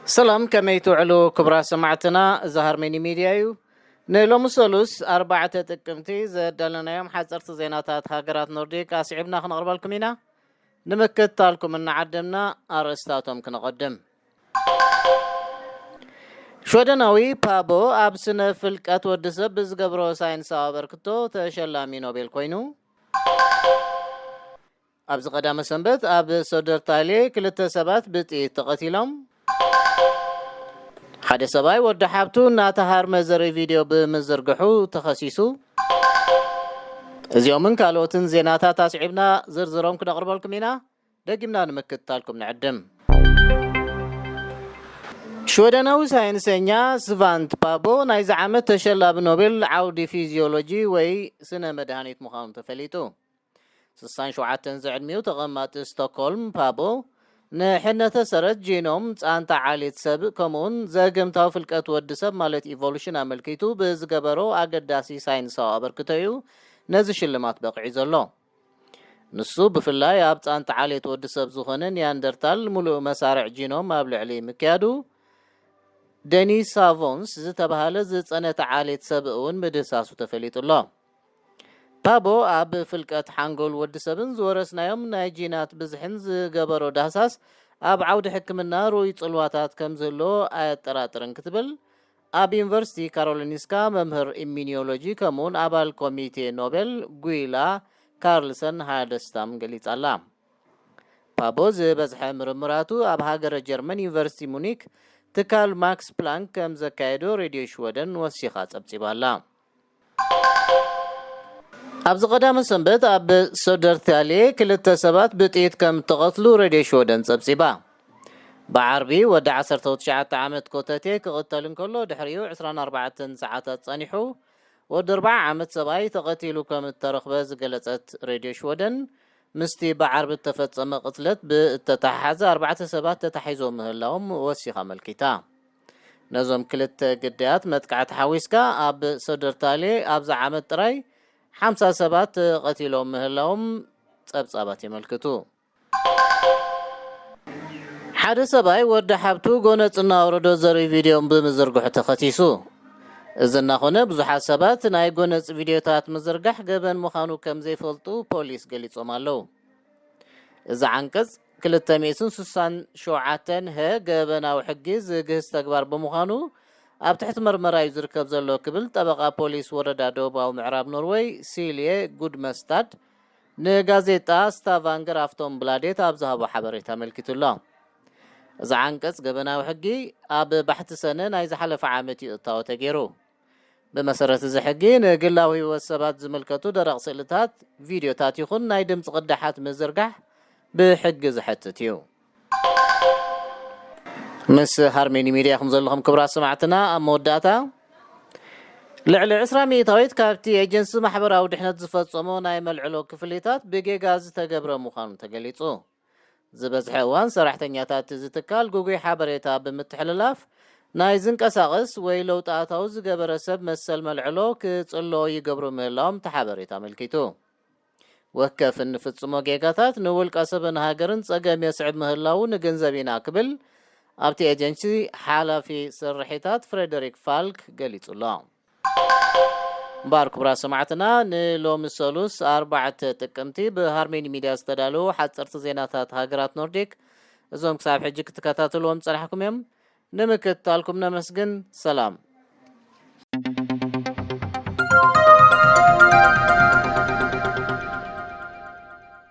ሰላም፣ ከመይ ትውዕሉ ክቡራት ሰማዕትና? እዚ ሃርመኒ ሚድያ እዩ። ንሎሚ ሰሉስ ኣርባዕተ ጥቅምቲ ዘዳለናዮም ሓፀርቲ ዜናታት ሃገራት ኖርዲክ ኣስዒብና ክነቕርበልኩም ኢና። ንምክትታልኩም እናዓደምና ኣርእስታቶም ክነቐድም። ሽወደናዊ ፓቦ ኣብ ስነ ፍልቀት ወዲ ሰብ ብዝገብሮ ሳይንሳዊ ኣበርክቶ ተሸላሚ ኖቤል ኮይኑ። ኣብዚ ቀዳመ ሰንበት ኣብ ሶደርታሌ ክልተ ሰባት ብጥይት ተቐቲሎም። ሓደ ሰብኣይ ወዲ ሓብቱ እናተሃርመ ዘርኢ ቪድዮ ብምዝርግሑ ተኸሲሱ። እዚኦምን ካልኦትን ዜናታት ኣስዒብና ዝርዝሮም ክነቕርበልኩም ኢና። ደጊምና ንምክትታልኩም ንዕድም። ሽወደናዊ ሳይንሰኛ ስቫንት ፓቦ ናይዚ ዓመት ተሸላቢ ኖቤል ዓውዲ ፊዚዮሎጂ ወይ ስነ መድሃኒት ምዃኑ ተፈሊጡ። ስሳን ሸውዓተን ዝዕድሚኡ ተቐማጢ ስቶክሆልም ፓቦ ንሕነተ ሰረት ጂኖም ጻንታ ዓሌት ሰብ ከምኡውን ዘገምታዊ ፍልቀት ወዲ ሰብ ማለት ኢቮሉሽን ኣመልኪቱ ብዝገበሮ ኣገዳሲ ሳይንሳዊ ኣበርክቶ እዩ ነዚ ሽልማት በቒዑ ዘሎ። ንሱ ብፍላይ ኣብ ጻንታ ዓሌት ወዲ ሰብ ዝኾነ ኒያንደርታል ምሉእ መሳርዕ ጂኖም ኣብ ልዕሊ ምክያዱ፣ ደኒስ ሳቮንስ ዝተባህለ ዝጸነተ ዓሌት ሰብ እውን ምድህሳሱ ተፈሊጡ ኣሎ። ፓቦ ኣብ ፍልቀት ሓንጎል ወዲ ሰብን ዝወረስናዮም ናይ ጂናት ብዝሕን ዝገበሮ ዳህሳስ ኣብ ዓውዲ ሕክምና ርኡይ ጽልዋታት ከም ዝህልዎ ኣየጠራጥርን ክትብል ኣብ ዩኒቨርሲቲ ካሮሊንስካ መምህር ኢሚኒዮሎጂ ከምኡውን ኣባል ኮሚቴ ኖቤል ጉይላ ካርልሰን ሃደስታም ገሊጻ ኣላ። ፓቦ ዝበዝሐ ምርምራቱ ኣብ ሃገረ ጀርመን ዩኒቨርሲቲ ሙኒክ ትካል ማክስ ፕላንክ ከም ዘካየዶ ሬድዮ ሽወደን ወሲኻ ጸብጺባ ኣላ። ኣብዚ ቀዳመ ሰንበት ኣብ ሶደርታሌ ክልተ ሰባት ብጥይት ከም እተቐትሉ ሬድዮ ሽወደን ጸብጺባ። ብዓርቢ ወዲ ዓሰርተ ትሽዓተ ዓመት ኮተቴ ክቕተል እንከሎ ድሕሪኡ ዕስራን ኣርባዕተን ሰዓታት ጸኒሑ ወዲ ኣርብዓ ዓመት ሰብኣይ ተቐቲሉ ከም እተረኽበ ዝገለጸት ሬድዮ ሽወደን፣ ምስቲ ብዓርቢ እተፈጸመ ቅትለት ብእተተሓሓዘ ኣርባዕተ ሰባት ተታሒዞም ምህላዎም ወሲኻ ኣመልኪታ። ነዞም ክልተ ግዳያት መጥቃዕቲ ሓዊስካ ኣብ ሶደርታሌ ኣብዚ ዓመት ጥራይ ሓምሳ ሰባት ተቐቲሎም ምህላዎም ጸብጻባት የመልክቱ። ሓደ ሰብኣይ ወዲ ሓብቱ ጎነጽ እናወረዶ ዘርኢ ቪድዮ ብምዝርግሑ ተኸሲሱ። እዚ እናኾነ ብዙሓት ሰባት ናይ ጎነጽ ቪድዮታት ምዝርጋሕ ገበን ምዃኑ ከም ዘይፈልጡ ፖሊስ ገሊጾም ኣለዉ። እዚ ዓንቀጽ ክልተ ሚእትን ስሳን ሸውዓተን ሀ ገበናዊ ሕጊ ዝግህስ ተግባር ብምዃኑ ኣብ ትሕቲ መርመራ እዩ ዝርከብ ዘሎ ክብል ጠበቓ ፖሊስ ወረዳ ደቡባዊ ምዕራብ ኖርወይ ሲልየ ጉድመስታድ ንጋዜጣ ስታቫንገር ኣፍቶንብላዴት ኣብ ዝሃቦ ሓበሬታ ኣመልኪቱ ኣሎ። እዚ ዓንቀጽ ገበናዊ ሕጊ ኣብ ባሕቲ ሰነ ናይ ዝሓለፈ ዓመት እዩ እታወ ተገይሩ። ብመሰረት እዚ ሕጊ ንግላዊ ህይወት ሰባት ዝምልከቱ ደረቕ ስእልታት፣ ቪድዮታት ይኹን ናይ ድምፂ ቅዳሓት ምዝርጋሕ ብሕጊ ዘሐትት እዩ። ምስ ሃርሜኒ ሚድያ ኢኹም ዘለኹም ክቡራት ሰማዕትና። ኣብ መወዳእታ ልዕሊ ዕስራ ሚእታዊት ካብቲ ኤጀንሲ ማሕበራዊ ድሕነት ዝፈጸሞ ናይ መልዕሎ ክፍሊታት ብጌጋ ዝተገብረ ምዃኑ ተገሊጹ። ዝበዝሐ እዋን ሰራሕተኛታት እዚ ትካል ግጉይ ሓበሬታ ብምትሕልላፍ ናይ ዝንቀሳቐስ ወይ ለውጢ ኣታዊ ዝገበረ ሰብ መሰል መልዕሎ ክጽሎ ይገብሩ ምህላዎም እቲ ሓበሬታ ኣመልኪቱ። ወከፍ እንፍጽሞ ጌጋታት ንውልቀ ሰብን ሃገርን ጸገም የስዕብ ምህላዉ ንግንዘብ ኢና ክብል ኣብቲ ኤጀንሲ ሓላፊ ስርሒታት ፍሬደሪክ ፋልክ ገሊጹ ኣሎ። እምበኣር ክቡራት ሰማዕትና ንሎሚ ሰሉስ ኣርባዕተ ጥቅምቲ ብሃርሜኒ ሚድያ ዝተዳለዉ ሓጸርቲ ዜናታት ሃገራት ኖርዲክ እዞም ክሳብ ሕጂ ክትከታተልዎም ጸናሕኩም እዮም። ንምክትታልኩም ነመስግን። ሰላም።